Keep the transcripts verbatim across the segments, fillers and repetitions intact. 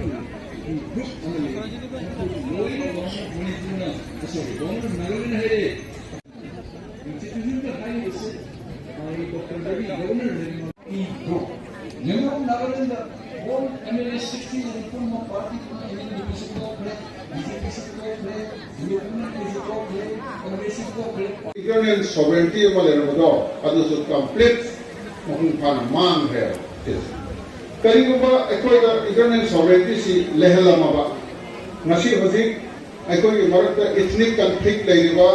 Group ꯑꯃ ꯂꯩ꯫ ꯂꯣꯏꯅꯃꯛ ꯃꯅꯤꯄꯨꯔꯅ, ꯁꯣꯔꯤ, ꯒꯣꯕꯔꯅꯔ ꯅꯥꯒꯥꯂꯦꯟ ꯍꯥꯏꯔꯦ꯫ ꯀꯟꯁꯇꯤꯇ꯭ꯌꯨꯁꯟꯗ ꯍꯥꯏꯔꯤꯕꯁꯦ, ꯃꯥꯒꯤ ꯗꯣꯛꯇꯔ ꯔꯕꯤ ꯒꯣꯕꯔꯅꯔ ꯂꯩꯔꯤꯕ ꯒ꯭ꯔꯨꯞ꯫ ꯌꯦꯡꯉꯨ, ꯅꯥꯒꯥꯂꯦꯟꯗ all M L A sixty ꯄꯨꯝꯅꯃꯛ ꯄꯥꯔꯇꯤ ꯑꯃ, ꯑꯦꯟ ꯑꯦꯟ ꯗꯤ ꯄꯤꯁꯨ ꯇꯣꯛꯈ꯭ꯔꯦ, ꯕꯤ ꯖꯦ ꯄꯤꯁꯨ ꯇꯣꯛꯈ꯭ꯔꯦ, ꯌꯨ ꯑꯦꯟ ꯄꯤꯁꯨ ꯇꯣꯛꯈ꯭ꯔꯦ, ꯀꯪꯒ꯭ꯔꯦꯁꯁꯨ ꯇꯣꯛꯈ꯭ꯔꯦ꯫ ꯏꯟꯇꯔꯅꯦꯜ ꯁꯣꯚꯔꯦꯟꯇꯤ ꯑꯃ ꯂꯩꯔꯝꯕꯗꯣ, ꯑꯗꯨꯁꯨ ꯀꯝꯄ꯭ꯂꯤꯠ ꯃꯄꯨꯡ ꯐꯥꯅ ꯃꯥꯡꯈ꯭ꯔꯦꯕ꯫ ꯀꯔꯤꯒꯨꯝꯕ ꯑꯩꯈꯣꯏꯗ ꯏꯟꯇꯔꯅꯦꯜ ꯁꯣꯚꯔꯦꯟꯇꯤꯁꯤ ꯂꯩꯍꯜꯂꯝꯃꯕ, ꯉꯁꯤ ꯍꯧꯖꯤꯛ ꯑꯩꯈꯣꯏꯒꯤ ꯃꯔꯛꯇ ꯏꯊꯅꯤꯛ ꯀꯟꯐ꯭ꯂꯤꯛ ꯂꯩꯔꯤꯕ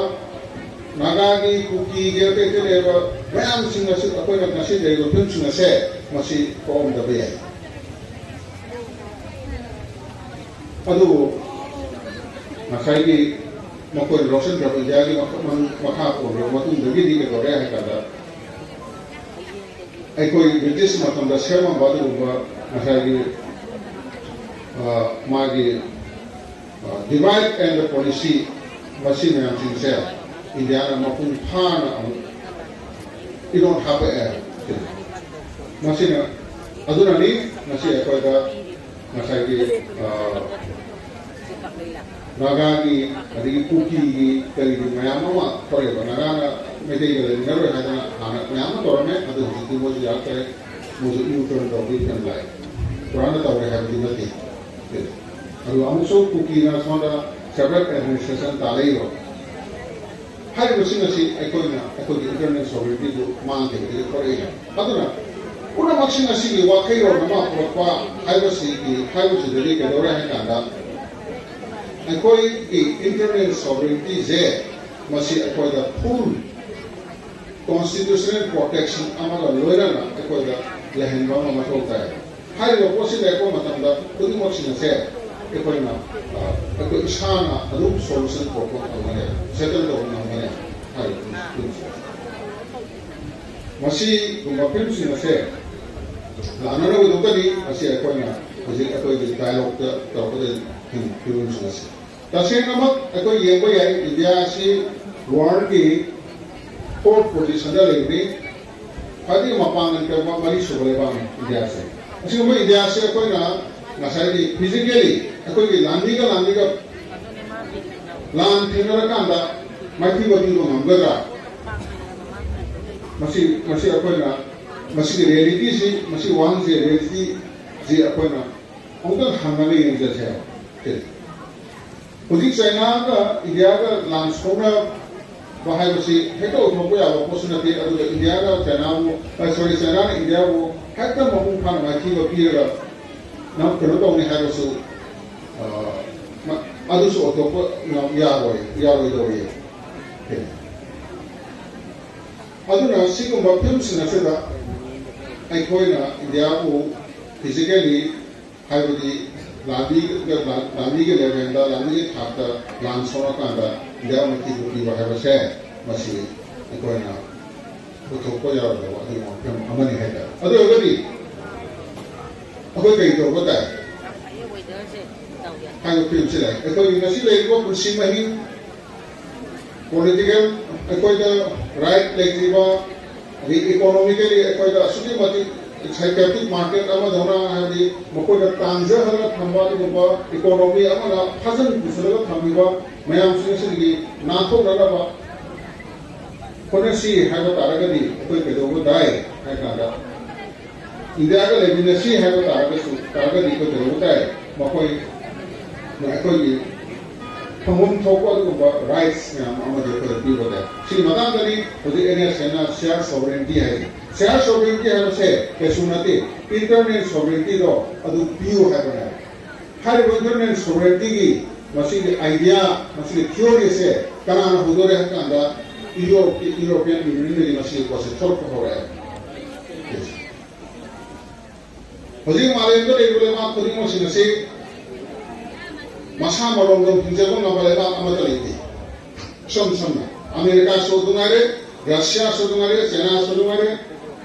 ꯅꯥꯒꯥꯒꯤ, ꯀꯨꯀꯤꯒꯤ, ꯑꯇꯩ ꯑꯇꯩ ꯂꯩꯔꯤꯕ ꯃꯌꯥꯝꯁꯤꯡ ꯑꯁꯤ ꯑꯩꯈꯣꯏꯅ ꯉꯁꯤ ꯂꯩꯔꯤꯕ ꯐꯤꯕꯝꯁꯤꯡ ꯑꯁꯦ ꯃꯁꯤ ꯊꯣꯛꯑꯝꯗꯕ ꯌꯥꯏ꯫ ꯑꯗꯨꯕꯨ ꯉꯁꯥꯏꯒꯤ ꯃꯈꯣꯏꯅ ꯂꯧꯁꯤꯟꯈ꯭ꯔꯕ ꯏꯟꯗꯤꯌꯥꯒꯤ ꯃꯈ-, ꯃꯈꯥ ꯄꯣꯟꯈ꯭ꯔꯕ ꯃꯇꯨꯡꯗꯒꯤꯗꯤ ꯀꯩꯗꯧꯔꯦ ꯍꯥꯏ ꯀꯥꯟꯗ, ꯑꯩꯈꯣꯏ ꯕ꯭ꯔꯤꯇꯤꯁ ꯃꯇꯝꯗ ꯁꯦꯝꯃꯝꯕ ꯑꯗꯨꯒꯨꯝꯕ ꯉꯁꯥꯏꯒꯤ, ꯑ, ꯃꯥꯒꯤ, ꯑ, divide and policy, ꯃꯁꯤ ꯃꯌꯥꯝꯁꯤꯡꯁꯦ ꯏꯟꯗꯤꯌꯥꯅ ꯃꯄꯨꯡ ꯐꯥꯅ ꯑꯃꯨꯛ ꯏꯔꯣꯟ ꯍꯥꯞꯄꯛꯑꯦ꯫ ꯃꯁꯤꯅ, ꯑꯗꯨꯅꯅꯤ ꯉꯁꯤ ꯑꯩꯈꯣꯏꯗ ꯉꯁꯥꯏꯒꯤ, ꯑ, ꯅꯥꯒꯥꯒꯤ, ꯑꯗꯒꯤ ꯀꯨꯀꯤꯒꯤ, ꯀꯔꯤꯒꯤ ꯃꯌꯥꯝ ꯑꯃ ꯊꯣꯛꯂꯛꯑꯦꯕ꯫ ꯅꯥꯒꯥꯅ ꯃꯩꯇꯩꯒ ꯂꯩꯃꯤꯟꯅꯔꯣꯏ ꯍꯥꯏꯗꯅ ꯍꯥꯟꯅ ꯃꯌꯥꯝ ꯑꯃ ꯇꯧꯔꯝꯃꯦ, ꯑꯗꯨ ꯍꯧꯖꯤꯛꯇꯤ ꯃꯣꯏꯁꯨ ꯌꯥꯔꯛꯇ꯭ꯔꯦ, ꯃꯣꯏꯁꯨ ꯌꯨ ꯇꯔꯟ ꯇꯧꯕꯤ ꯐꯤꯕꯝ ꯂꯥꯛꯑꯦ꯫ ꯀꯣꯔꯥꯟꯗ ꯇꯧꯔꯦ ꯍꯥꯏꯕꯗꯤ ꯅꯠꯇꯦ꯫ ꯑꯗꯨꯒ ꯑꯃꯨꯛꯁꯨ ꯀꯨꯀꯤꯅ ꯁꯣꯝꯗ ꯁꯦꯄꯔꯦꯠ ꯑꯦꯗꯃꯤꯅꯤꯁꯇ꯭ꯔꯦꯁꯟ ꯇꯥꯜꯂꯛꯏꯕ꯫ ꯍꯥꯏꯔꯤꯕꯁꯤꯡ ꯑꯁꯤ ꯑꯩꯈꯣꯏꯅ ꯑꯩꯈꯣꯏꯒꯤ ꯏꯟꯇꯔꯅꯦꯜ ꯁꯣꯚꯔꯦꯟꯇꯤꯗꯨ ꯃꯥꯡꯈꯤꯕꯗꯒꯤ ꯊꯣꯛꯂꯛꯏ꯫ ꯑꯗꯨꯅ ꯄꯨꯝꯅꯃꯛꯁꯤꯡ ꯑꯁꯤꯒꯤ ꯋꯥꯈꯜꯂꯣꯟ ꯑꯃ ꯄꯨꯔꯛꯄ ꯍꯥꯏꯕꯁꯤꯒꯤ, ꯍꯥꯏꯕꯁꯤꯗꯒꯤ ꯀꯩꯗꯧꯔꯦ ꯍꯥꯏ ꯀꯥꯟꯗ, ꯑꯩꯈꯣꯏꯒꯤ ꯏꯟꯇꯔꯅꯦꯜ ꯁꯣꯚꯔꯦꯟꯇꯤꯁꯦ ꯃꯁꯤ ꯑꯩꯈꯣꯏꯗ ꯐꯨꯜ ꯀꯣꯟꯁꯇꯤꯇ꯭ꯌꯨꯁꯅꯦꯜ ꯄ꯭ꯔꯣꯇꯦꯛꯁꯟ ꯑꯃꯒ ꯂꯣꯏꯅꯅ ꯑꯩꯈꯣꯏꯗ ꯂꯩꯍꯟꯕ ꯑꯃ ꯃꯊꯧ ꯇꯥꯏ꯫ ꯍꯥꯏꯔꯤꯕ ꯄꯣꯠꯁꯤ ꯂꯩꯔꯛꯄ ꯃꯇꯝꯗ ꯈꯨꯗꯤꯡꯃꯛꯁꯤꯡ ꯑꯁꯦ ꯑꯩꯈꯣꯏꯅ, ꯑ, ꯑꯩꯈꯣꯏ ꯏꯁꯥꯅ ꯑꯗꯨꯝ ꯁꯣꯂꯨꯁꯟ ꯄꯨꯔꯛꯄ ꯉꯝꯒꯅꯤ, ꯁꯦꯇꯜ ꯇꯧꯕ ꯉꯝꯒꯅꯤ ꯍꯥꯏꯔꯤꯕ ꯄꯣꯠꯁꯦ꯫ ꯃꯁꯤꯒꯨꯝꯕ ꯐꯤꯕꯝꯁꯤꯡ ꯑꯁꯦ ꯂꯥꯛꯅꯅꯕꯒꯤꯗꯃꯛꯇꯗꯤ ꯃꯁꯤ ꯑꯩꯈꯣꯏꯅ ꯍꯧꯖꯤꯛ ꯑꯩꯈꯣꯏꯒꯤ ꯗꯥꯏꯂꯣꯛꯇ ꯇꯧꯔꯛꯀꯗꯣꯏꯅꯤ ꯐꯤꯕꯝꯁꯤꯡ ꯑꯁꯤ꯫ ꯇꯁꯦꯡꯅꯃꯛ ꯑꯩꯈꯣꯏ ꯌꯦꯡꯕ ꯌꯥꯏ, ꯏꯟꯗꯤꯌꯥ ꯑꯁꯤ ꯋꯥꯔꯜꯒꯤ ꯐꯣꯔꯠ ꯄꯣꯖꯤꯁꯟꯗ ꯂꯩꯕꯅꯤ꯫ ꯈ꯭ꯋꯥꯏꯗꯒꯤ ꯃꯄꯥꯡꯒꯜ ꯀꯟꯕ ꯃꯔꯤꯁꯨꯕ ꯂꯩꯕꯥꯛꯅꯤ ꯏꯟꯗꯤꯌꯥꯁꯦ꯫ ꯑꯁꯤꯒꯨꯝꯕ ꯏꯟꯗꯤꯌꯥꯁꯦ ꯑꯩꯈꯣꯏꯅ ꯉꯁꯥꯏꯒꯤ physically ꯑꯩꯈꯣꯏꯒꯤ ꯂꯥꯟꯃꯤꯒ ꯂꯥꯟꯃꯤꯒ ꯂꯥꯟ ꯊꯦꯡꯅꯔꯀꯥꯟꯗ ꯃꯥꯏꯊꯤꯕ ꯄꯤꯕ ꯉꯝꯒꯗ꯭ꯔꯥ? ꯃꯁꯤ ꯃꯁꯤ ꯑꯩꯈꯣꯏꯅ ꯃꯁꯤꯒꯤ ꯔꯤꯌꯦꯂꯤꯇꯤꯁꯤ, ꯃꯁꯤ ꯋꯥꯍꯪꯁꯤ, ꯔꯤꯌꯦꯂꯤꯇꯤꯁꯤ ꯑꯩꯈꯣꯏꯅ ꯑꯃꯨꯛꯇꯪ ꯍꯪꯉꯒ ꯌꯦꯡꯖꯁꯦ ꯍꯥꯏꯕ꯫ ꯍꯧꯖꯤꯛ ꯆꯥꯏꯅꯥꯒ ꯏꯟꯗꯤꯌꯥꯒ ꯂꯥꯟ ꯁꯣꯛꯅꯕ ꯍꯥꯏꯕꯁꯤ ꯍꯦꯛꯇ ꯑꯣꯏꯊꯣꯛꯄ ꯌꯥꯕ ꯄꯣꯠꯁꯨ ꯅꯠꯇꯦ꯫ ꯑꯗꯨꯒ ꯏꯟꯗꯤꯌꯥꯒ ꯆꯥꯏꯅꯥꯕꯨ, ꯑ, sorry, ꯆꯥꯏꯅꯥꯅ ꯏꯟꯗꯤꯌꯥꯕꯨ ꯍꯦꯛꯇ ꯃꯄꯨꯡ ꯐꯥꯅ ꯃꯥꯏꯊꯤꯕ ꯄꯤꯔꯒ ꯅꯪ ꯀꯩꯅꯣ ꯇꯧꯅꯤ ꯍꯥꯏꯕꯁꯨ, ꯑ, ꯃ-, ꯑꯗꯨꯁꯨ ꯑꯣꯏꯊꯣꯛꯄ ꯌꯥꯔꯣꯏ, ꯌꯥꯔꯣꯏꯗꯧꯔꯤ꯫ ꯑꯗꯨꯅ ꯁꯤꯒꯨꯝꯕ ꯐꯤꯕꯝꯁꯤꯡ ꯑꯁꯤꯗ ꯑꯩꯈꯣꯏꯅ ꯏꯟꯗꯤꯌꯥꯕꯨ physically, ꯍꯥꯏꯕꯗꯤ ꯂꯥꯟꯃꯤꯒ, ꯂꯥꯟꯃꯤꯒꯤ ꯂꯦꯚꯦꯜꯗ, ꯂꯥꯟꯃꯤꯒꯤ ꯊꯥꯛꯇ ꯂꯥꯟ ꯁꯣꯛꯂꯀꯥꯟꯗ ꯏꯟꯗꯤꯌꯥ ꯃꯥꯏꯊꯤꯕ ꯄꯤꯕ ꯍꯥꯏꯕꯁꯦ, ꯃꯁꯤ ꯑꯩꯈꯣꯏꯅ ꯄꯨꯊꯣꯛꯄ ꯌꯥꯔꯣꯏꯗꯕ ꯑꯗꯨꯒꯨꯝꯕ ꯐꯤꯕꯝ ꯑꯃꯅꯤ ꯍꯥꯏꯇꯥꯔꯦ꯫ ꯑꯗꯨ ꯑꯣꯏꯔꯒꯗꯤ ꯑꯩꯈꯣꯏ ꯀꯔꯤ ꯇꯧꯕ ꯇꯥꯏ ꯍꯥꯏꯕ ꯐꯤꯕꯝꯁꯤ ꯂꯩ꯫ ꯑꯩꯈꯣꯏꯒꯤ ꯉꯁꯤ ꯂꯩꯔꯤꯕ ꯄꯨꯟꯁꯤ ꯃꯍꯤꯡ, ꯄꯣꯂꯤꯇꯤꯀꯦꯜ ꯑꯩꯈꯣꯏꯗ ꯔꯥꯏꯠ ꯂꯩꯇ꯭ꯔꯤꯕ, ꯑꯗꯩ ꯏꯀꯣꯅꯣꯃꯤꯀꯦꯂꯤ ꯑꯩꯈꯣꯏꯗ ꯑꯁꯨꯛꯀꯤ ꯃꯇꯤꯛ ꯁꯥꯏꯀ꯭ꯔꯦꯇꯤꯛ ꯃꯥꯔꯀꯦꯠ ꯑꯃꯗꯧꯅ, ꯍꯥꯏꯕꯗꯤ ꯃꯈꯣꯏꯅ ꯇꯥꯟꯖꯍꯜꯂꯒ ꯊꯝꯕ ꯑꯗꯨꯒꯨꯝꯕ ꯏꯀꯣꯅꯣꯃꯤ ꯑꯃꯅ ꯐꯥꯖꯤꯟ ꯄꯨꯁꯤꯜꯂꯒ ꯊꯝꯃꯤꯕ ꯃꯌꯥꯝꯁꯤꯡ ꯑꯁꯤꯗꯒꯤ ꯅꯥꯟꯊꯣꯛꯅꯅꯕ ꯍꯣꯠꯅꯁꯤ ꯍꯥꯏꯕ ꯇꯥꯔꯒꯗꯤ ꯑꯩꯈꯣꯏ ꯀꯩꯗꯧꯕ ꯇꯥꯏ ꯍꯥꯏ ꯀꯥꯟꯗ, ꯏꯟꯗꯤꯌꯥꯒ ꯂꯩꯃꯤꯟꯅꯁꯤ ꯍꯥꯏꯕ ꯇꯥꯔꯒꯁꯨ, ꯇꯥꯔꯒꯗꯤ ꯑꯩꯈꯣꯏ ꯀꯩꯗꯧꯕ ꯇꯥꯏ? ꯃꯈꯣꯏꯅ ꯑꯩꯈꯣꯏꯒꯤ ꯐꯪꯐꯝ ꯊꯣꯛꯄ ꯑꯗꯨꯒꯨꯝꯕ ꯔꯥꯏꯠꯁ ꯃꯌꯥꯝ ꯑꯃꯗꯤ ꯑꯩꯈꯣꯏꯗ ꯄꯤꯕ ꯇꯥꯏ꯫ ꯁꯤꯒꯤ ꯃꯇꯥꯡꯗꯗꯤ ꯍꯧꯖꯤꯛ ꯑꯦꯟ ꯑꯦꯁ ꯑꯦꯟꯅ ꯁꯤꯌꯥꯔ ꯁꯣꯕꯔꯦꯟꯇꯤ ꯍꯥꯏꯔꯤ꯫ ꯁꯤꯌꯥꯔ ꯁꯣꯕꯔꯦꯟꯇꯤ ꯍꯥꯏꯕꯁꯦ ꯀꯩꯁꯨ ꯅꯠꯇꯦ, ꯏꯟꯇꯔꯅꯦꯜ ꯁꯣꯕꯔꯦꯟꯇꯤꯗꯣ ꯑꯗꯨ ꯄꯤꯌꯨ ꯍꯥꯏꯕꯅꯦ꯫ ꯍꯥꯏꯔꯤꯕ ꯏꯟꯇꯔꯅꯦꯜ ꯁꯣꯕꯔꯦꯟꯇꯤꯒꯤ ꯃꯁꯤꯒꯤ ꯑꯥꯏꯗꯤꯌꯥ, ꯃꯁꯤꯒꯤ ꯊꯤꯑꯣꯔꯤꯁꯦ ꯀꯅꯥꯅ ꯍꯧꯗꯣꯔꯦ ꯍꯥꯏ ꯀꯥꯟꯗ, ꯌꯨꯔꯣꯞꯀꯤ, ꯌꯨꯔꯣꯄꯤꯌꯟ ꯌꯨꯅꯤꯌꯟꯗꯒꯤ ꯃꯁꯤꯒꯤ ꯄꯣꯠꯁꯦ ꯊꯣꯛꯂꯛꯄ ꯍꯧꯔꯛꯑꯦ꯫ ꯍꯧꯖꯤꯛ ꯃꯥꯂꯦꯝꯗ ꯂꯩꯔꯤꯕ ꯂꯩꯕꯥꯛ ꯈꯨꯗꯤꯡꯃꯛꯁꯤꯡ ꯑꯁꯤ ꯃꯁꯥ ꯃꯔꯣꯝꯗꯣꯝ ꯍꯤꯡꯖꯕ ꯉꯝꯕ ꯂꯩꯕꯥꯛ ꯑꯃꯠꯇ ꯂꯩꯇꯦ꯫ ꯏꯁꯝ ꯁꯝꯅ ꯑꯃꯦꯔꯤꯀꯥꯁꯨ ꯑꯗꯨ ꯉꯥꯏꯔꯦ, ꯔꯁꯤꯌꯥꯁꯨ ꯑꯗꯨ ꯉꯥꯏꯔꯦ, ꯆꯥꯏꯅꯥꯁꯨ ꯑꯗꯨ ꯉꯥꯏꯔꯦ,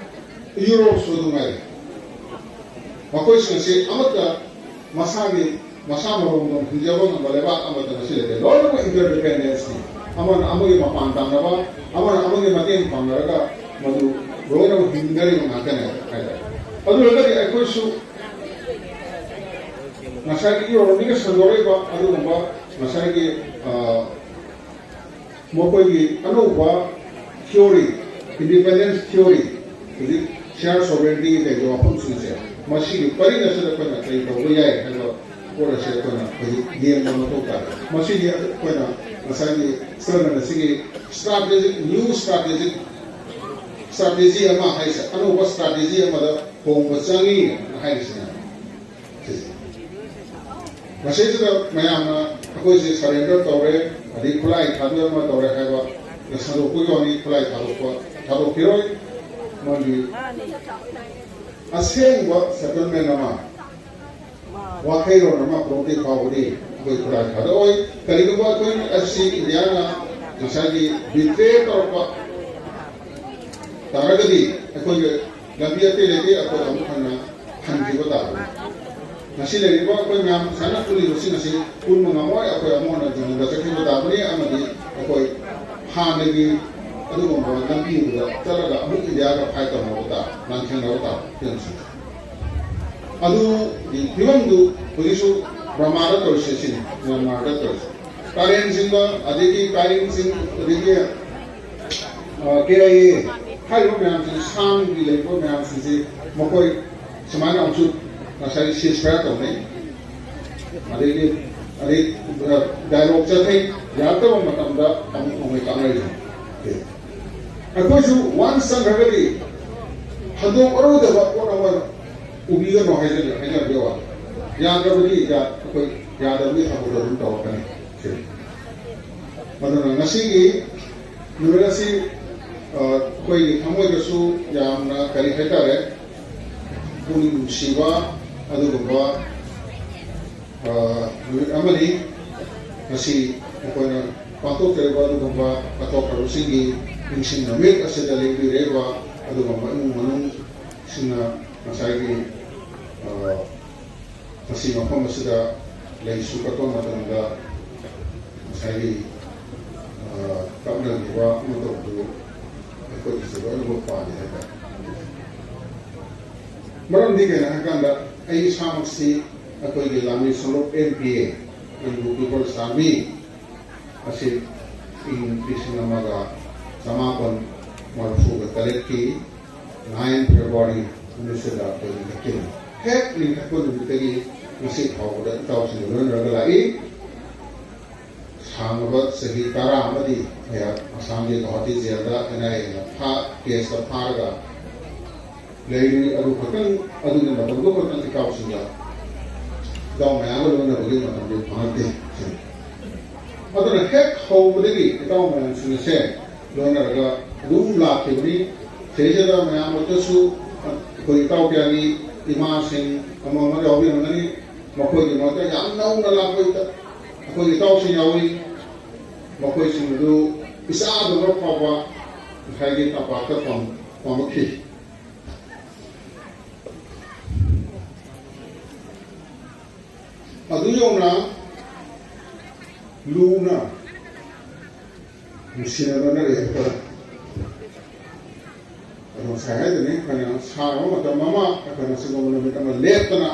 ꯌꯨꯔꯣꯞꯁꯨ ꯑꯗꯨ ꯉꯥꯏꯔꯦ꯫ ꯃꯈꯣꯏꯁꯤꯡ ꯑꯁꯤ ꯑꯃꯠꯇ ꯃꯁꯥꯒꯤ, ꯃꯁꯥ ꯃꯔꯣꯝꯗꯣꯝ ꯍꯤꯡꯖꯕ ꯉꯝꯕ ꯂꯩꯕꯥꯛ ꯑꯃꯠꯇ ꯉꯁꯤ ꯂꯩꯇꯦ꯫ ꯂꯣꯏꯅꯃꯛ ꯏꯟꯇꯔꯗꯤꯄꯦꯟꯗꯦꯟꯁꯅꯤ꯫ ꯑꯃꯅ ꯑꯃꯒꯤ ꯃꯄꯥꯟ ꯇꯥꯡꯅꯕ, ꯑꯃꯅ ꯑꯃꯒꯤ ꯃꯇꯦꯡ ꯄꯥꯡꯅꯔꯒ ꯃꯗꯨ ꯂꯣꯏꯅꯃꯛ ꯍꯤꯡꯃꯤꯟꯅꯔꯤꯕ ꯉꯥꯛꯇꯅꯦ ꯍꯥꯏꯇꯥꯔꯦ꯫ ꯑꯗꯨ ꯑꯣꯏꯔꯒꯗꯤ ꯑꯩꯈꯣꯏꯁꯨ ꯉꯁꯥꯏꯒꯤ ꯏꯔꯣꯟꯕꯤꯒ ꯁꯟꯗꯣꯔꯛꯏꯕ ꯑꯗꯨꯒꯨꯝꯕ ꯉꯁꯥꯏꯒꯤ, ꯑ, ꯃꯈꯣꯏꯒꯤ ꯑꯅꯧꯕ theory, independence theory, ꯍꯧꯖꯤꯛ shared sovereignty ꯀꯩꯒꯤ ꯋꯥꯐꯝꯁꯤꯡꯁꯦ, ꯃꯁꯤꯒꯤ ꯄꯔꯤꯡ ꯑꯁꯤꯗ ꯑꯩꯈꯣꯏꯅ ꯀꯔꯤ ꯇꯧꯕ ꯌꯥꯏ ꯍꯥꯏꯕ ꯄꯣꯠ ꯑꯁꯦ ꯑꯩꯈꯣꯏꯅ ꯍꯧꯖꯤꯛ ꯌꯦꯡꯕ ꯃꯊꯧ ꯇꯥꯏ꯫ ꯃꯁꯤꯗꯤ ꯑꯩꯈꯣꯏꯅ ꯉꯁꯥꯏꯒꯤ ꯁꯔꯅ ꯉꯁꯤꯒꯤ strategic, new strategic strategy ꯑꯃ ꯍꯥꯏꯁꯦ, ꯑꯅꯧꯕ strategy ꯑꯃꯗ ꯍꯣꯡꯕ ꯆꯪꯉꯤ ꯍꯥꯏꯔꯤꯁꯤꯅ꯫ ꯃꯁꯤꯁꯤꯗ ꯃꯌꯥꯝꯅ ꯑꯩꯈꯣꯏꯁꯦ surrender ꯇꯧꯔꯦ, ꯑꯗꯩ ꯈꯨꯠꯂꯥꯏ ꯊꯥꯗꯣꯛꯑꯦ, ꯑꯃ ꯇꯧꯔꯦ ꯍꯥꯏꯕ ꯁꯟꯗꯣꯛꯄꯒꯤ ꯋꯥꯅꯤ꯫ ꯈꯨꯠꯂꯥꯏ ꯊꯥꯗꯣꯛꯄ, ꯊꯥꯗꯣꯛꯈꯤꯔꯣꯏ꯫ ꯃꯔꯝꯗꯤ ꯑꯁꯦꯡꯕ settlement ꯑꯃ, ꯋꯥꯈꯩꯔꯣꯟ ꯑꯃ ꯄꯨꯔꯛꯇ꯭ꯔꯤ ꯐꯥꯎꯕꯗꯤ ꯑꯩꯈꯣꯏ ꯈꯨꯠꯂꯥꯏ ꯊꯥꯗꯣꯛꯑꯣꯏ꯫ ꯀꯔꯤꯒꯨꯝꯕ ꯑꯩꯈꯣꯏ ꯑꯁꯤ ꯏꯟꯗꯤꯌꯥꯅ ꯉꯁꯥꯏꯒꯤ betray ꯇꯧꯔꯛꯄ ꯇꯥꯔꯒꯗꯤ ꯑꯩꯈꯣꯏꯒꯤ ꯂꯝꯕꯤ ꯑꯇꯩ ꯂꯩꯇꯦ, ꯑꯩꯈꯣꯏ ꯑꯃꯨꯛ ꯍꯟꯅ ꯍꯟꯈꯤꯕ ꯇꯥꯕꯅꯤ꯫ ꯉꯁꯤ ꯂꯩꯔꯤꯕ ꯑꯩꯈꯣꯏ ꯃꯌꯥꯝ ꯁꯨꯃꯥꯏꯅ ꯄꯨꯜꯂꯤꯕꯁꯤꯡ ꯑꯁꯤ ꯄꯨꯟꯕ ꯉꯝꯃꯣꯏ꯫ ꯑꯩꯈꯣꯏ ꯑꯃꯨꯛ ꯍꯟꯅ ꯖꯪꯒꯜꯗ ꯆꯠꯈꯤꯕ ꯇꯥꯕꯅꯤ, ꯑꯃꯗꯤ ꯑꯩꯈꯣꯏ ꯍꯥꯟꯅꯒꯤ ꯑꯗꯨꯒꯨꯝꯕ ꯂꯝꯕꯤꯗꯨꯗ ꯆꯠꯂꯒ ꯑꯃꯨꯛ ꯏꯟꯗꯤꯌꯥꯒ fight ꯇꯧꯅꯕ ꯇꯥꯕ, ꯂꯥꯟꯊꯦꯡꯅꯕ ꯇꯥꯕ ꯐꯤꯕꯝꯁꯤꯡ꯫ ꯑꯗꯨꯒꯤ ꯐꯤꯕꯝꯗꯨ ꯍꯧꯖꯤꯛꯁꯨ ꯕ꯭ꯔꯃꯥꯗ ꯇꯧꯔꯤꯁꯦ ꯁꯤꯅꯤ, ꯃ꯭ꯌꯥꯟꯃꯥꯔꯗ ꯇꯧꯔꯤꯁꯦ꯫ ꯀꯥꯔꯦꯟ ꯁꯤꯡꯒ ꯑꯗꯒꯤ ꯀꯥꯔꯦꯟ ꯁꯤꯡ ꯑꯗꯒꯤ, ꯑ, ꯀꯦ ꯑꯥꯏ ꯑꯦ ꯍꯥꯏꯔꯤꯕ ꯃꯌꯥꯝꯁꯤ, ꯁꯥꯡꯒꯤ ꯂꯩꯔꯤꯕ ꯃꯌꯥꯝꯁꯤꯡꯁꯤ ꯃꯈꯣꯏ ꯁꯨꯃꯥꯏꯅ ꯑꯃꯨꯛꯁꯨ ꯉꯁꯥꯏ ceasefire ꯇꯧꯅꯩ꯫ ꯑꯗꯩꯗꯤ, ꯑꯗꯩ, ꯑ, dialogue ꯆꯠꯊꯩ, ꯌꯥꯔꯛꯇꯕ ꯃꯇꯝꯗ ꯑꯃꯨꯛ ꯅꯣꯡꯃꯩ ꯀꯥꯞꯅꯔꯤꯁꯦ꯫ ꯑꯩꯈꯣꯏꯁꯨ once ꯆꯪꯈ꯭ꯔꯒꯗꯤ ꯍꯟꯗꯣꯛꯑꯔꯣꯏꯗꯕ ꯄꯣꯠ ꯑꯃ ꯎꯕꯤꯒꯅꯨ ꯍꯥꯏꯖꯔꯤ, ꯍꯥꯏꯖꯔꯝꯕꯒꯤ ꯋꯥꯅꯤ꯫ ꯌꯥꯗ꯭ꯔꯕꯗꯤ ꯌꯥ-, ꯑꯩꯈꯣꯏ ꯌꯥꯗꯕꯒꯤ ꯊꯕꯛꯇꯣ ꯑꯗꯨꯝ ꯇꯧꯔꯛꯀꯅꯤ꯫ ꯁꯤꯅꯤ꯫ ꯑꯗꯨꯅ ꯉꯁꯤꯒꯤ ꯅꯨꯃꯤꯠ ꯑꯁꯤ, ꯑ, ꯑꯩꯈꯣꯏꯒꯤ ꯊꯃꯣꯏꯗꯁꯨ ꯌꯥꯝꯅ, ꯀꯔꯤ ꯍꯥꯏꯇꯥꯔꯦ, ꯄꯨꯛꯅꯤꯡ ꯅꯨꯡꯁꯤꯕ ꯑꯗꯨꯒꯨꯝꯕ, ꯑ, ꯅꯨꯃꯤꯠ ꯑꯃꯅꯤ꯫ ꯉꯁꯤ ꯑꯩꯈꯣꯏꯅ ꯄꯥꯡꯊꯣꯛꯆꯔꯤꯕ ꯑꯗꯨꯒꯨꯝꯕ ꯀꯠꯊꯣꯛꯈ꯭ꯔꯕꯁꯤꯡꯒꯤ ꯅꯤꯡꯁꯤꯡ ꯅꯨꯃꯤꯠ ꯑꯁꯤꯗ ꯂꯦꯡꯕꯤꯔꯛꯏꯕ ꯑꯗꯨꯒꯨꯝꯕ ꯏꯃꯨꯡ ꯃꯅꯨꯡꯁꯤꯡꯅ ꯉꯁꯥꯏꯒꯤ, ꯑ, ꯉꯁꯤ ꯃꯐꯝ ꯑꯁꯤꯗ ꯂꯩꯁꯨ ꯀꯠꯄ ꯃꯇꯝꯗ ꯉꯁꯥꯏꯒꯤ, ꯑ, ꯀꯞꯅꯈꯤꯕ ꯑꯃ ꯇꯧꯕꯗꯨ ꯑꯩꯈꯣꯏꯒꯤꯁꯨ ꯂꯣꯏꯅꯃꯛ ꯄꯥꯜꯂꯤ ꯍꯥꯏꯇꯥꯔꯦ꯫ ꯃꯔꯝꯗꯤ ꯀꯩꯅꯣ ꯍꯥꯏꯀꯥꯟꯗ ꯑꯩ ꯏꯁꯥꯃꯛꯁꯤ ꯑꯩꯈꯣꯏꯒꯤ ꯂꯥꯟꯃꯤ ꯁꯣꯂꯨꯞ M P A, Manipur People's Army, ꯑꯁꯤ ꯏꯪ ꯂꯤꯁꯤꯡ ꯑꯃꯒ ꯆꯃꯥꯄꯟ ꯃꯔꯤꯐꯨꯒ ꯇꯔꯦꯠꯀꯤ nine February ꯅꯨꯃꯤꯠꯁꯤꯗ ꯑꯩꯈꯣꯏ ꯂꯤꯡꯈꯠꯈꯤꯕꯅꯤ꯫ ꯍꯦꯛ ꯂꯤꯡꯈꯠꯄ ꯅꯨꯃꯤꯠꯇꯒꯤ ꯉꯁꯤ ꯐꯥꯎꯕꯗ ꯏꯇꯥꯎꯁꯤꯡꯒ ꯂꯣꯏꯅꯔꯒ ꯂꯥꯛꯏ꯫ ꯁꯥꯡꯂꯕ ꯆꯍꯤ ꯇꯔꯥ ꯑꯃꯗꯤ ꯑꯩꯍꯥꯛ ꯑꯁꯥꯝꯒꯤ ꯒꯧꯍꯥꯇꯤ ꯖꯦꯜꯗ N I A ꯅ ꯐꯥ-, ꯀꯦꯁꯇ ꯐꯥꯔꯒ ꯂꯩꯔꯨꯏ꯫ ꯑꯗꯨ ꯈꯛꯇꯪ, ꯑꯗꯨꯒꯤ ꯃꯇꯝꯗꯨ ꯈꯛꯇꯪ ꯏꯇꯥꯎꯁꯤꯡꯒ, ꯏꯇꯥꯎ ꯃꯌꯥꯝꯒ ꯂꯣꯏꯅꯕꯒꯤ ꯃꯇꯝꯗꯨ ꯐꯪꯉꯛꯇꯦ꯫ ꯑꯗꯨꯅ ꯍꯦꯛ ꯍꯧꯕꯗꯒꯤ ꯏꯇꯥꯎ ꯃꯌꯥꯝꯁꯤꯡ ꯑꯁꯦ ꯂꯣꯏꯅꯔꯒ ꯑꯗꯨꯝ ꯂꯥꯛꯈꯤꯕꯅꯤ꯫ ꯁꯤꯗꯩꯁꯤꯗ ꯃꯌꯥꯝ ꯃꯔꯛꯇꯁꯨ ꯑꯩꯈꯣꯏ ꯏꯇꯥꯎ ꯀꯌꯥꯒꯤ ꯏꯃꯥꯁꯤꯡ ꯑꯃ ꯑꯃ ꯌꯥꯎꯕꯤꯔꯝꯒꯅꯤ꯫ ꯃꯈꯣꯏꯒꯤ ꯃꯔꯛꯇ ꯌꯥꯝ ꯅꯧꯅ ꯂꯥꯛꯄ ꯏꯇ-, ꯑꯩꯈꯣꯏ ꯏꯇꯥꯎꯁꯤꯡ ꯌꯥꯎꯏ꯫ ꯃꯈꯣꯏꯁꯤꯡ ꯑꯗꯨ ꯏꯆꯥꯗꯧꯅ ꯐꯥꯎꯕ ꯉꯁꯥꯏꯒꯤ ꯇꯝꯄꯥꯛꯇ ꯄꯥꯝ-, ꯄꯥꯝꯂꯛꯈꯤ꯫ ꯑꯗꯨ ꯌꯧꯅ ꯂꯨꯅ ꯅꯨꯡꯁꯤꯅ ꯂꯣꯏꯅꯔꯛꯏ ꯍꯥꯏꯇꯥꯔꯦ꯫ ꯑꯗꯣ ꯉꯁꯥꯏ ꯍꯥꯏꯗꯨꯅꯤ, ꯑꯩꯈꯣꯏꯅ ꯁꯥꯡꯂꯕ ꯃꯇꯝ ꯑꯃ ꯑꯩꯈꯣꯏꯅ ꯁꯤꯒꯨꯝꯕ ꯅꯨꯃꯤꯠ ꯑꯃ ꯂꯦꯞꯇꯅ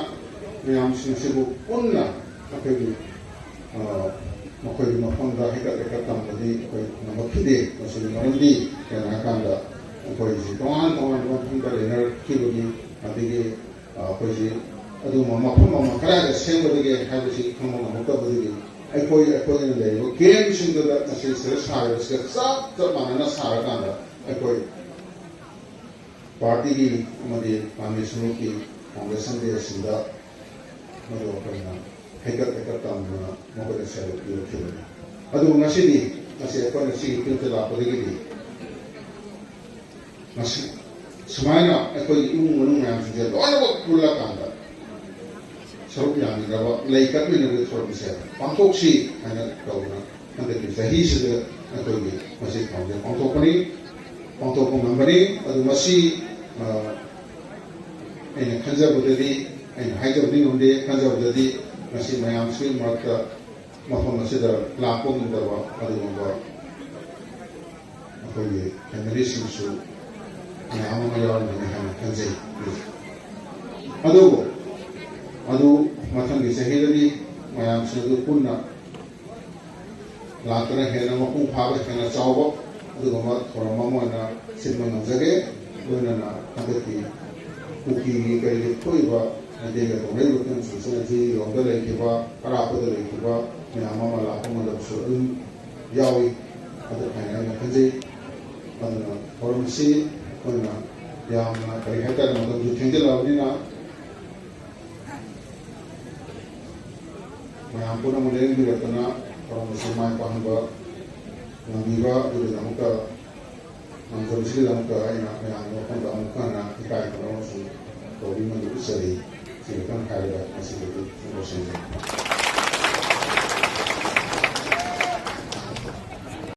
ꯃꯌꯥꯝꯁꯤꯡꯁꯤꯕꯨ ꯄꯨꯟꯅ ꯑꯩꯈꯣꯏꯒꯤ, ꯑ, ꯃꯈꯣꯏꯒꯤ ꯃꯐꯝꯗ ꯍꯩꯀꯠ ꯂꯩꯀꯠ ꯇꯝꯕꯗꯤ ꯑꯩꯈꯣꯏ ꯉꯝꯃꯛꯈꯤꯗꯦ꯫ ꯃꯁꯤꯒꯤ ꯃꯔꯝꯗꯤ ꯀꯩꯅꯣ ꯍꯥꯏꯀꯥꯟꯗ ꯑꯩꯈꯣꯏꯁꯤ ꯇꯣꯉꯥꯟ ꯇꯣꯉꯥꯟꯕ ꯃꯐꯝꯗ ꯂꯩꯅꯔꯛꯈꯤꯕꯒꯤ, ꯑꯗꯒꯤ, ꯑ, ꯑꯩꯈꯣꯏꯁꯤ ꯑꯗꯨꯒꯨꯝꯕ ꯃꯐꯝ ꯑꯃ ꯀꯗꯥꯏꯗ ꯁꯦꯝꯒꯗꯒꯦ ꯍꯥꯏꯕꯁꯤ ꯈꯪꯕ ꯉꯝꯃꯛꯇꯕꯗꯒꯤ ꯑꯩꯈꯣꯏ, ꯑꯩꯈꯣꯏꯅ ꯂꯩꯔꯤꯕ ꯀꯦꯝꯁꯤꯡꯗꯨꯗ ꯉꯁꯤ ꯁꯤꯗ ꯁꯥꯔꯤꯕꯁꯤꯒ ꯆꯞ, ꯆꯞ ꯃꯥꯟꯅꯅ ꯁꯥꯔꯀꯥꯟꯗ ꯑꯩꯈꯣꯏ ꯄꯥꯔꯇꯤꯒꯤ ꯑꯃꯗꯤ ꯄꯥꯝꯃꯤ ꯁꯔꯨꯛꯀꯤ ꯐꯥꯎꯟꯗꯦꯁꯟ ꯗꯦꯁꯤꯡꯗ ꯃꯗꯨ ꯑꯩꯈꯣꯏꯅ ꯍꯩꯀꯠ ꯍꯩꯀꯠ ꯇꯝꯗꯨꯅ ꯃꯈꯣꯏꯗ ꯁꯦꯜ ꯄꯤꯔꯛꯈꯤꯕꯅꯤ꯫ ꯑꯗꯨꯕꯨ ꯉꯁꯤꯗꯤ, ꯉꯁꯤ ꯑꯩꯈꯣꯏꯅ ꯁꯤꯒꯤ ꯐꯤꯜꯗ ꯂꯥꯛꯄꯗꯒꯤꯗꯤ ꯉꯁꯤ ꯁꯨꯃꯥꯏꯅ ꯑꯩꯈꯣꯏꯒꯤ ꯏꯃꯨꯡ ꯃꯅꯨꯡ ꯃꯌꯥꯝꯁꯤꯡꯁꯦ ꯂꯣꯏꯅꯃꯛ ꯄꯨꯜꯂꯀꯥꯟꯗ ꯁꯔꯨꯛ ꯌꯥꯃꯤꯟꯅꯕ, ꯂꯩ ꯀꯠꯃꯤꯟꯅꯕꯒꯤ ꯊꯧꯔꯝꯁꯦ ꯄꯥꯡꯊꯣꯛꯁꯤ ꯍꯥꯏꯅ ꯇꯧꯗꯅ ꯍꯟꯗꯛꯀꯤ ꯆꯍꯤꯁꯤꯗ ꯑꯩꯈꯣꯏꯒꯤ ꯃꯁꯤ ꯊꯧꯔꯝꯁꯦ ꯄꯥꯡꯊꯣꯛꯄꯅꯤ, ꯄꯥꯡꯊꯣꯛꯄ ꯉꯝꯕꯅꯤ꯫ ꯑꯗꯨ ꯃꯁꯤ, ꯑ, ꯑꯩꯅ ꯈꯟꯖꯕꯗꯗꯤ, ꯑꯩꯅ ꯍꯥꯏꯖꯕꯗꯤ ꯉꯝꯗꯦ, ꯈꯟꯖꯕꯗꯗꯤ ꯃꯁꯤ ꯃꯌꯥꯝꯁꯤꯒꯤ ꯃꯔꯛꯇ ꯃꯐꯝ ꯑꯁꯤꯗ ꯂꯥꯛꯄ ꯉꯝꯗꯕ ꯑꯗꯨꯒꯨꯝꯕ ꯑꯩꯈꯣꯏꯒꯤ ꯐꯦꯃꯤꯂꯤꯁꯤꯡꯁꯨ ꯃꯌꯥꯝ ꯑꯃ ꯌꯥꯎꯔꯝꯒꯅꯤ ꯍꯥꯏꯅ ꯈꯟꯖꯩ꯫ ꯑꯗꯨꯕꯨ ꯑꯗꯨ ꯃꯊꯪꯒꯤ ꯆꯍꯤꯗꯗꯤ ꯃꯌꯥꯝꯁꯤꯡ ꯑꯗꯨ ꯄꯨꯟꯅ ꯂꯥꯛꯇꯅ ꯍꯦꯟꯅ ꯃꯄꯨꯡ ꯐꯥꯕ, ꯍꯦꯟꯅ ꯆꯥꯎꯕ ꯑꯗꯨꯒꯨꯝꯕ ꯊꯧꯔꯝ ꯑꯃ ꯑꯣꯏꯅ ꯁꯤꯟꯕ ꯉꯝꯖꯒꯦ꯫ ꯂꯣꯏꯅꯅ ꯍꯟꯗꯛꯀꯤ ꯀꯨꯀꯤꯒꯤ ꯀꯔꯤꯒꯤ ꯊꯣꯛꯏꯕ ꯃꯩꯇꯩꯒ ꯇꯧꯅꯔꯤꯕ ꯐꯤꯕꯝꯁꯤꯡꯁꯤꯅ ꯖꯤꯔꯤꯔꯣꯝꯗ ꯂꯩꯈꯤꯕ, ꯑꯔꯥꯞꯄꯗ ꯂꯩꯈꯤꯕ ꯃꯌꯥꯝ ꯑꯃ ꯂꯥꯛꯄ ꯉꯝꯗꯕꯁꯨ ꯑꯗꯨꯝ ꯌꯥꯎꯏ꯫ ꯑꯗꯨ ꯍꯥꯏꯅ ꯑꯩꯅ ꯈꯟꯖꯩ꯫ ꯑꯗꯨꯅ ꯊꯧꯔꯝꯁꯤ ꯑꯩꯈꯣꯏꯅ ꯌꯥꯝꯅ, ꯀꯔꯤ ꯍꯥꯏꯇꯥꯔꯦ, ꯃꯇꯝꯁꯨ ꯊꯦꯡꯖꯤꯜꯂꯛꯑꯕꯅꯤꯅ ꯃꯌꯥꯝ ꯄꯨꯝꯅꯃꯛ ꯂꯦꯡꯕꯤꯔꯛꯇꯅ ꯊꯧꯔꯝ ꯑꯁꯤ ꯃꯥꯏ ꯄꯥꯛꯍꯟꯕ ꯉꯝꯃꯤꯕ ꯑꯗꯨꯒꯤꯗꯃꯛꯇ, ꯉꯝꯖꯕꯁꯤꯒꯤꯗꯃꯛꯇ ꯑꯩꯅ ꯃꯌꯥꯝꯒꯤ ꯃꯐꯝꯗ ꯑꯃꯨꯛ ꯍꯟꯅ ꯏꯀꯥꯏ ꯈꯨꯝꯅꯕ ꯑꯃꯁꯨꯡ ꯇꯧꯕꯤꯃꯜꯗꯨ ꯎꯠꯆꯔꯤ꯫ ꯁꯤ ꯈꯛꯇꯪ ꯍꯥꯏꯔꯒ ꯉꯁꯤꯒꯤꯗꯤ ꯂꯣꯏꯁꯤꯟꯖꯔꯦ꯫